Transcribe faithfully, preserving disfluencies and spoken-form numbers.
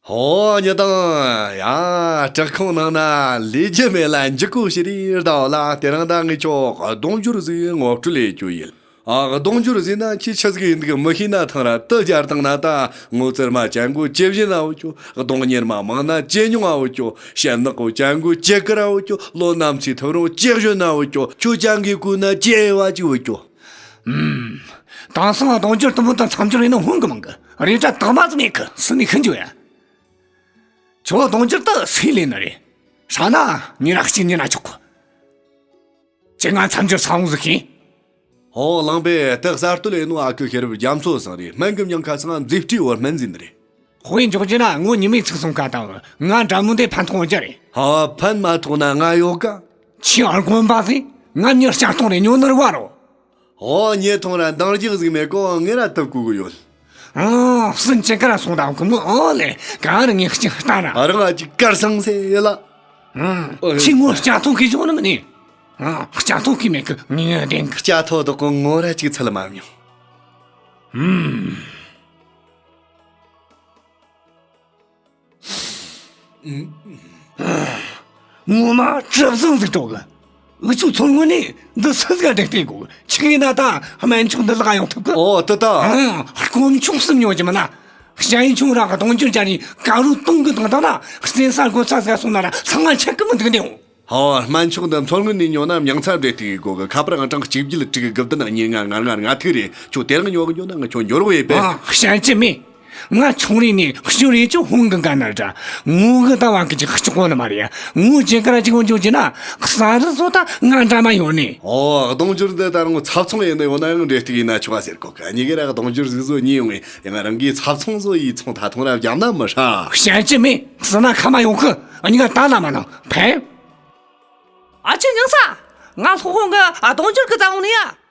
ཧོ། ཉི་དང་། ཡ། བྲག་ཁུང་ནང་ན་ལས་རྒྱུ་མེད་ལ་འཇུག་གོ་ཤི་རེ་ལྟ་བ་ལ། དེ་རིང་ད་ངས་ཁྱོ་གདུང་རྒྱུད་ཟིག་ངོ་སྤྲོད་ལས་རྒྱུ་ཡིན། ཨ། གདུང་རྒྱུད་ཟིག་ན་ཁྱི་ཆི་ཟིག་ཡིན་འདུག་མི་ཤེས་ན། ཐང་ར་དུ་རྒྱར་བཏང་ན་ད། ངོ་ཙིར་མ་ཅན་གོ་ཅི་བཞིན་ན་འུ་ཅོ། གདུང་གཉེར་མ་མང་ན་ཅི་ཉུང་ང་འུ་ཅོ། ཞལ་ནག་གོ་ཅན་གོ་ཅི་ཀི་ར་འུ་ཅོ། ལོ་ནམ་ཚེ་ཐུབ་རུང་ཅི་བཞིན་ན་འུ་ཅོ། ཁྱོ་ཅན་གི་གོ་ན་ཅི་ཨེ་བ་ཅིག་འུ་ཅོ། ཨུམ། དེང་སང་གདུང་རྒྱུད་དུ་མོ་དང་མཚམས་སྦྱོར་ཡིན་ན་སྔོན་གི་མང་གི་རེད། ད་དག་མ་ཙམ་ཡིན་གི་སུ་ནས་ཤི་འཇོ་ཡ། ཁྱོ་གདུང་རྒྱུད་དུ་སུས་ལས་ནི་རེད། ཧྲ་ན་ཉི་ར་གཅིག་ཉི་ན་ཆོག་གི། ཅི་ང་མཚམས་སྦྱོར་ས་བོང་ཟིག་ཤེས། ཧོ། གླང་པས་དེ་གསར་གཏོད་ལས་ནོ་ཨ་ཁུ་ཤེས་རབ་རྒྱ་མཚོ་ཟིག་རེད། སྨན་གི་མྱིང་ཁ་ཚང་མཛེས་སྤྲེའུ་བོར་སྨན་ཟིན་རེད། དཔེ་འཇོག་རྒྱུ་ན་ངོ་ཉི་མའི་ཚིག་སོང་ཁ་དང་། ང་འདྲ་མོ་འདི་ཕན་ཐོགས་རྒྱུ་རེད། ཧ། ཕན་མ་ཐོགས་ན་ང་ཡོད་ཀ། ཁྱི་ཨར་གོན་པ་ཟིག་ང་མྱི་སྐྱ་གཏོང་རེ་ཉོ་ནོར་བ་རོ། ཨོ། ཉེ་ཐོང་ར་འདང་རྒྱག་ཟིག་མེད་གོ། ངེ་ར་ཐབས་བཀོད་གོ་ཡོད། ཨང་། སུན་ཅན་ཀ་ར་སོང་དང་གི་མོ། ཨོ་ལེ། ག་ར་ངས་ཅིག་ལྟ་ན། ཨ། རང་ཨ་ཅིག་དཀར་སང་སེ་ཡེ་ལ། ཨང་། ཨོ། ཁྱི་ངོ་སྐྱ་ཐོང་གི་བྱུང་ནི་མིན་ནི། ཨང་། སྐྱ་ཐོང་གི་མེད་གི་ངེས་བདེན་གི། སྐྱ་ཐོང་དོ་གོ་ངོ་ར་ཅིག་ཚུལ་མ་མྱོང་། ཨུམ། ངོ་མ་གྲུ་གཟིངས་ཟིག་དྲོ་གི། འུ་ཆོ་མཚོ་སྔོན་ནས་འདི་སུ་ཟིག་ག་འདྲེ་སྟེར་དགོས། ཆི་གི་ན་ད་སྨན་མཆོག་འདི་ལག་ཡོང་ཐུབ་གི། ཨོ། དེ་ད། ཨང་། དཀོན་མཆོག་གསུམ་ཉོ་རྒྱུ་མིན་ན། གཞན་ཆུང་རང་གི་གདུང་རྒྱུད་ཅན་ནི་ཀ་རུ་དུང་གི་དང་དང་ན་བཙན་ས་སྒོ་ས་ཟིག་སོང་ན་ར་ཚང་མ་ཆད་གི་མི་འདུག་འདེང་། ཧོ། སྨན་མཆོག་འདི་མཚོ་སྔོན་ནས་ཉོ་ན་མྱང་ཚ་འདྲེ་སྟེར་དགོས་གི། ཁ་པར་ཨང་གྲངས་གཅིག་བརྒྱད་དྲུག་དགུ་བདུན་གཉིས་ལྔ་ལྔ་ལྔ་ལྔ་ཐིག་རེད། ཁྱོད་དེ་རིང་ཉོ་གི་ཉོ་ན་ང་ཁྱོད་འབྱོར་བས་པས། ཨ། ཤན་ཅི་མེད། ང་ཆུང་རིང་ནས་སྐྱོ་རེ་ཅུ་ཧོང་གི་འགའ་ན་འདྲ། ངོ་གི་ལྟ་བ་གི་ཅིག་ལྕོག་གོ་ནི་མ་རེད། ངོ་ཅན་ཀ་ར་ཅིག་འོང་འཇོག་རྒྱུ་ན་གསར་བཟོ་ད་ང་འདྲ་མ་ཡོང་ནི། ཨོ། གདུང་རྒྱུད་འདི་ད་རུང་ཚབ་ཚོང་ཡིན་ནི་ཡོད་ན་ཡང་འདྲེ་སྟེར་ཡིན་ན་ཆོག་ག་ཟེར་གོ་གི། གཉིས་ཀ་ར་གདུང་རྒྱུད་ཟིག་བཟོ་ཉེ་ཡོང་ངེ། ཡང་རང་གིས་ཚབ་ཚོང་བཟོ་ཡི་ཚོང་ད་ཐུང་ར་བརྒྱབ་ན་མི་ཧྲ། ཤན་ཅི་མེད། སུ་ན་ཁ་མ་ཡོང་གི། གཉིས་ཀ་ད་ན་མ་ན་ཕན། ཨ་ཅེ་མྱང་ཚ། ང་སློབ་དཔོན་གི་གདུང་རྒྱུད་གི་རྩ་བོང་ནས་ཡ།